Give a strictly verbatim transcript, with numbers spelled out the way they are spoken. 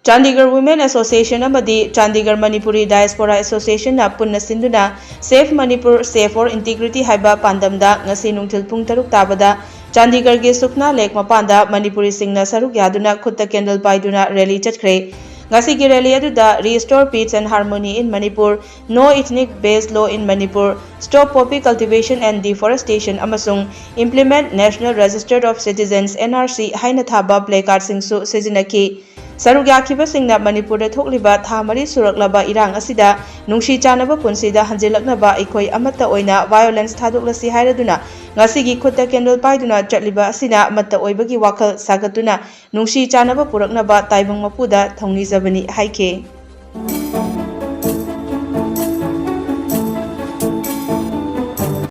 Chandigarh Women Association ꯑꯃꯗꯤ Chandigarh Manipuri Diaspora Association ꯅ ꯄꯨꯟꯅ ꯁꯤꯟꯗꯨꯅ Save Manipur, Save for Integrity ꯍꯥꯏꯕ ꯄꯥꯟꯗꯝꯗ ꯉꯁꯤ ꯅꯨꯡꯊꯤꯜ ꯄꯨꯡ ꯇꯔꯨꯛ ꯇꯥꯕꯗ ꯆꯥꯟꯗꯤꯒꯔꯒꯤ ꯁꯨꯈꯅꯥ ꯂꯦꯛ ꯃꯄꯥꯟꯗ ꯃꯅꯤꯄꯨꯔꯤꯁꯤꯡꯅ ꯁꯔꯨꯛ ꯌꯥꯗꯨꯅ ꯈꯨꯠꯇ ꯀꯦꯟꯗꯜ ꯄꯥꯏꯗꯨꯅ ꯔꯦꯂꯤ ꯆꯠꯈ꯭ꯔꯦ꯫ ꯉꯁꯤꯒꯤ ꯔꯦꯂꯤ ꯑꯗꯨꯗ Restore Peace and Harmony in Manipur, No Ethnic Based Law in Manipur, Stop Poppy Cultivation and Deforestation ꯑꯃꯁꯨꯡ Implement National Register of Citizens, N R C ꯍꯥꯏꯅ ꯊꯥꯕ placard ꯁꯤꯡꯁꯨ ꯁꯤꯖꯤꯟꯅꯈꯤ꯫ ꯁꯔꯨꯛ ꯌꯥꯈꯤꯕꯁꯤꯡꯅ ꯃꯅꯤꯄꯨꯔꯗ ꯊꯣꯛꯂꯤꯕ ꯊꯥ ꯃꯔꯤ ꯁꯨꯔꯛꯂꯕ ꯏꯔꯥꯡ ꯑꯁꯤꯗ ꯅꯨꯡꯁꯤ ꯆꯥꯟꯅꯕ ꯄꯨꯟꯁꯤꯗ ꯍꯟꯖꯤꯜꯂꯛꯅꯕ ꯑꯩꯈꯣꯏ ꯑꯃꯠꯇ ꯑꯣꯏꯅ violence ꯊꯥꯗꯣꯛꯂꯁꯤ ꯍꯥꯏꯔꯗꯨꯅ ꯉꯁꯤꯒꯤ ꯈꯨꯠꯇ ꯀꯦꯟꯗꯜ ꯄꯥꯏꯗꯨꯅ ꯆꯠꯂꯤꯕ ꯑꯁꯤꯅ ꯑꯃꯠꯇ ꯑꯣꯏꯕꯒꯤ ꯋꯥꯈꯜ ꯁꯥꯒꯠꯇꯨꯅ ꯅꯨꯡꯁꯤ ꯆꯥꯟꯅꯕ ꯄꯨꯔꯛꯅꯕ ꯇꯥꯏꯕꯪ ꯃꯄꯨꯗ ꯊꯧꯅꯤꯖꯕꯅꯤ ꯍꯥꯏꯈꯤ꯫